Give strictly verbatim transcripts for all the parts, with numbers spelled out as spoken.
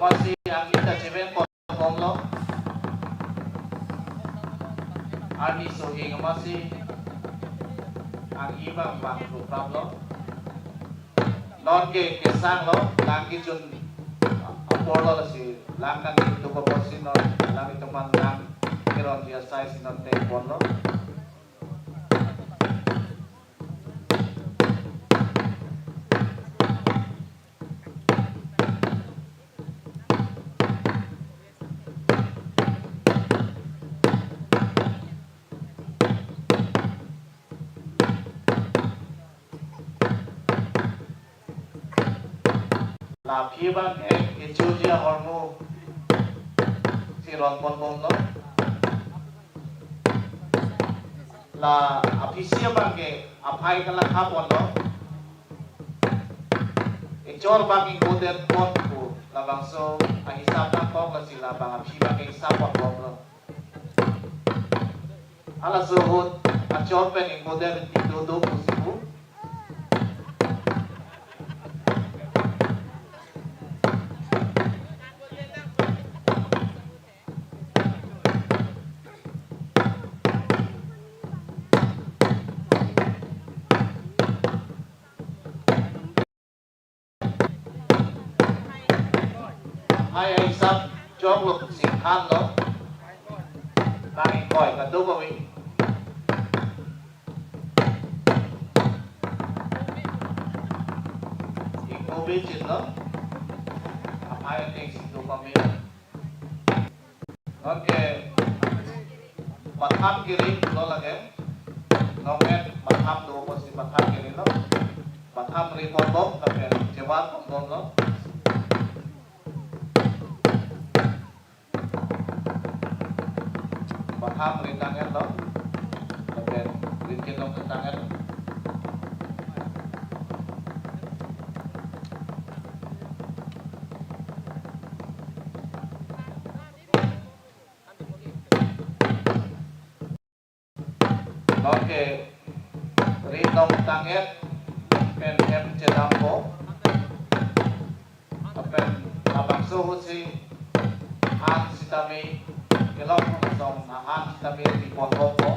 Masi angni ta cheven ponbomlo. Arni sohing masi angni bang bang program lo. Non ke kesang lo, lang kejun apor lo, lasi lang kan itu ko porsi non, lang itu man lang keron dia sai si non te ponlo. La aphi abang ke kechoji ahormu si ron ponbomlo. La aphisi abang ke aphai kalakha ponlo. Echor abang ingbodet pon pu labangso ahisap nangkok, lasi labang aphi abang ke hisap ponbomlo. Halaso ahut achor pen ingbodet ti dodo pusi pu. Hai, hai, sap jok lo sing khan lo. Nang ingkoi kadokave. Ingkoi bichin lo. Aphai ateng si do pame. Oke. Matham kiri lo lake. Nonget matham do apotsi matham kiri lo. Matham ri ponbom, lapen chevar ponbomlo. Matham ri tang-etlo. Lapen ri kelong tang-etlo. Oke, ri nong tang-et pen hem chedampo. Lapen labangso ahutsi han sitame kelong asong, han sitame ri ponbompo.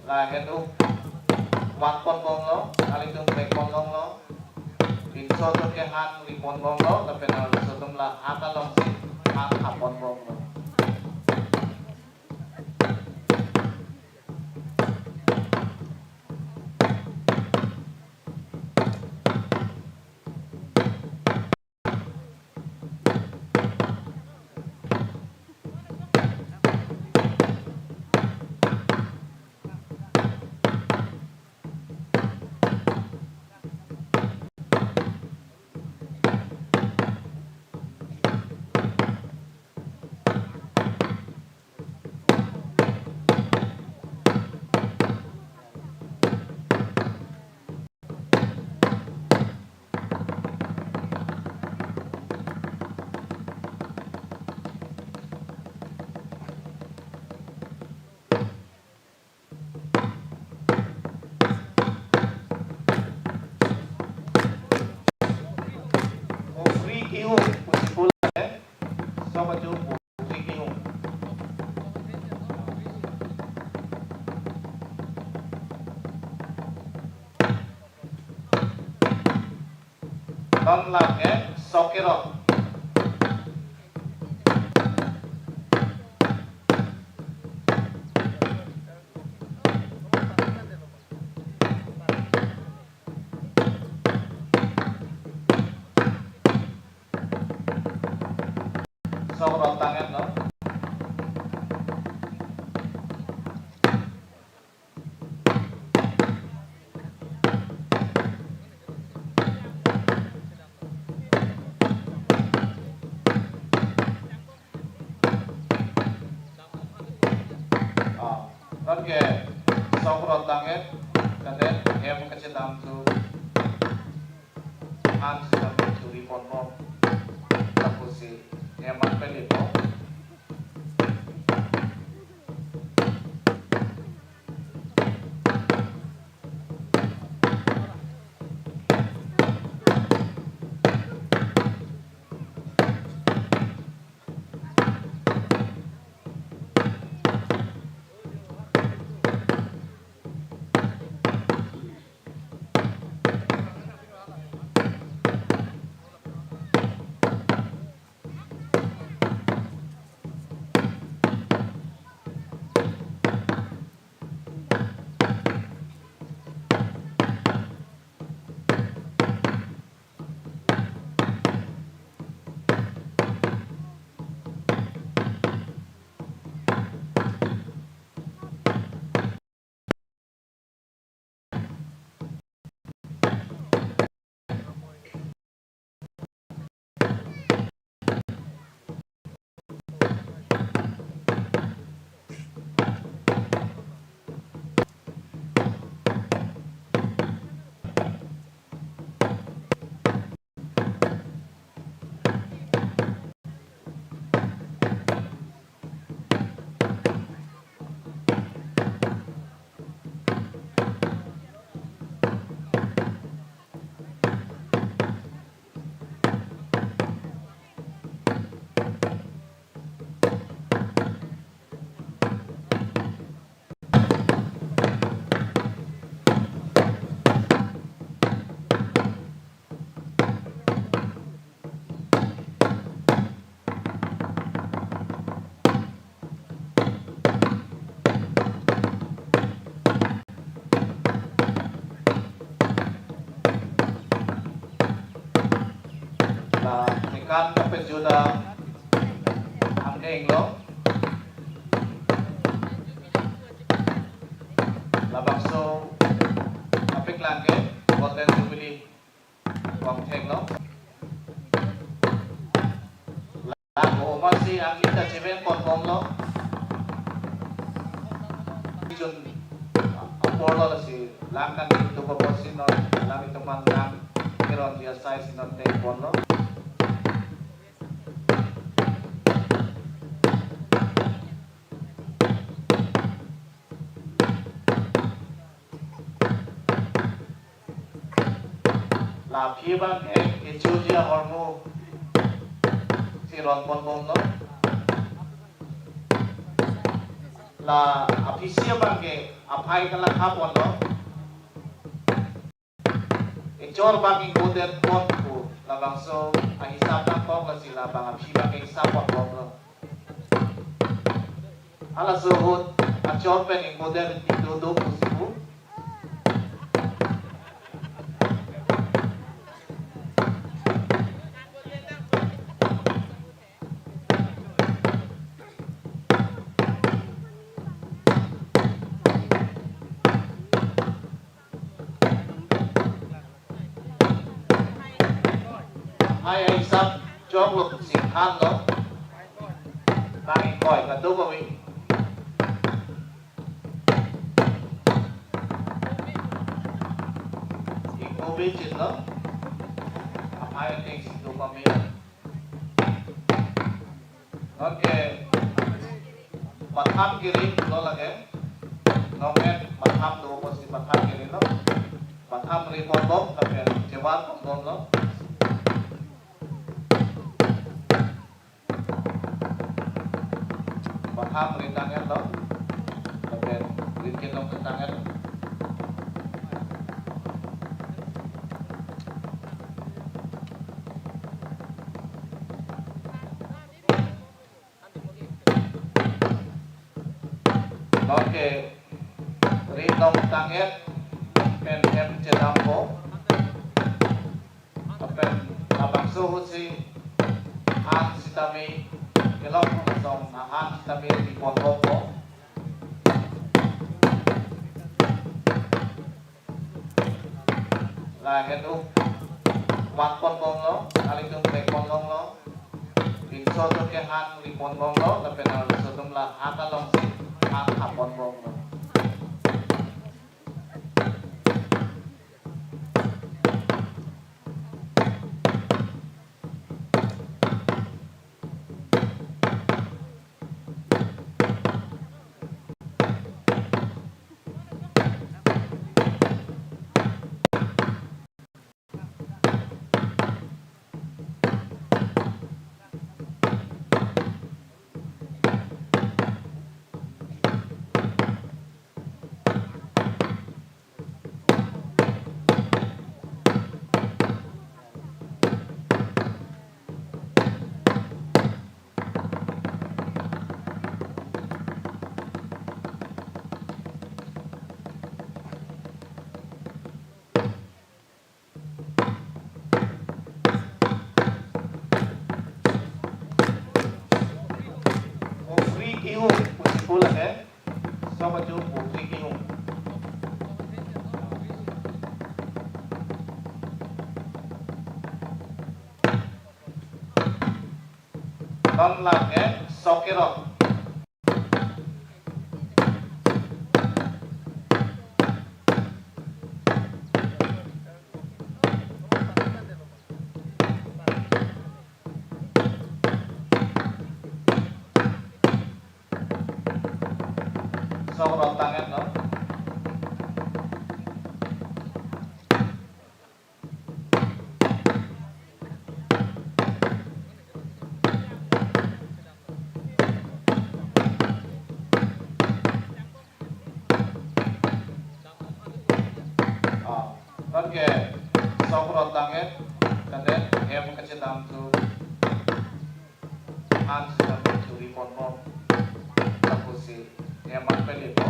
Lahenlo, van ponbomlo, nelitum pek ponlonglo. Pinso atum ke han ri ponbomlo, lapen arloso atum la han alongsi han thap ponbomlo. O free kihum pusi pula, eh? Sob ajo o free kihum. Non lake sok kerot. Sok rot tang-etlo. Ah, non ke sok rot tang-et, kate hem kachedam tu han sitame churi ponbom. Lapusi hem an pelipo. La tekan kapejut angdeng lo. Labangso apeklang ke Golden Jubilee bom thek lo. Lapu amatsi angni ta chemen ponbom lo. Jun apor lo, lasi lang kan itu ko bosi non, lang itu man lang kiron dia sai si non te pon lo. La aphi abang ke kechoji ahormu si ron ponbom lo. La aphisi abang ke aphai kalakha pon lo. Echor abang ingkodet pon pu labangso ahisap nangkok, lasi labang aphi abang ke hisap ponbom lo. Halaso ahut achor pen ingkodet ingdo do pusi pu. Hai, hai, sap jok lo sing han lo. Bang ingkoi kadokave. Ingkoi chin lo. Aphai ateng si do kami. Oke. Batham kiri lo lake. Nonget batham do, pasti batham kiri lo. Batham ri ponbom, lapen chevar ponbom lo. Batham ri tanghet lo. Lapen ri kenong tanghet. Oke, ri nong tanghet pen hem chedampo. Lapen labangso ahut si han sitame kelong song, han sitame ri ponbompo. La henu wan ponbom lo, kalitum tek ponbom lo. Pinso atum ke han ri ponbom lo, lapen arloso atum la hak alongsi han thap ponbom lo. Pukri kihum, pusi pu lake. Sob aju pukri kihum. Non lake sok kerot. Sok rot tanghet lo. Ah, non ke sok rot tanghet, kate hem kachedam tu han sitame churi ponbom. Lapusi hem an peli po.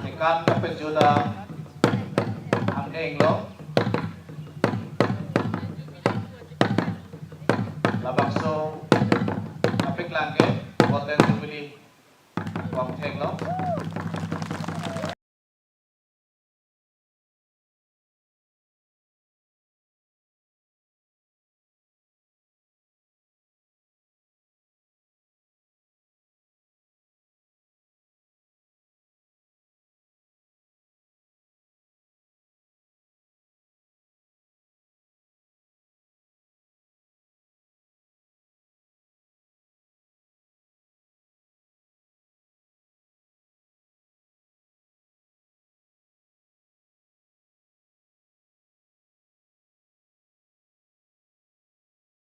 Tekan kapejut angdeng lo. Labangso kapeklang ke Golden Jubilee vangthek lo.